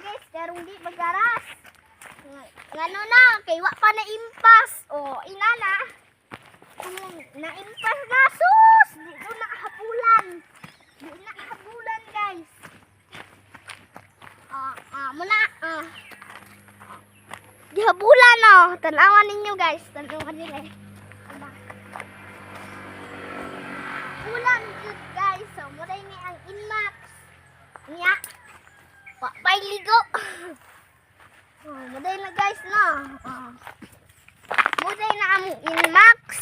guys, karong di magaras. Ngano na, kay wa pa na impas. O, inana. Kung na-impas na, sus! Di ko na habulan. Di na habulan, guys. Ah, ah, muna, ah. Gihabulan no. Tanawan ninyo, guys. Tanawan nila. Diba? Ulan jud, guys. So, mao ni ang Inmax. Nya. Wa pa'y ligo. Oh, mao na, guys, no. Oh. Mao na ang Inmax.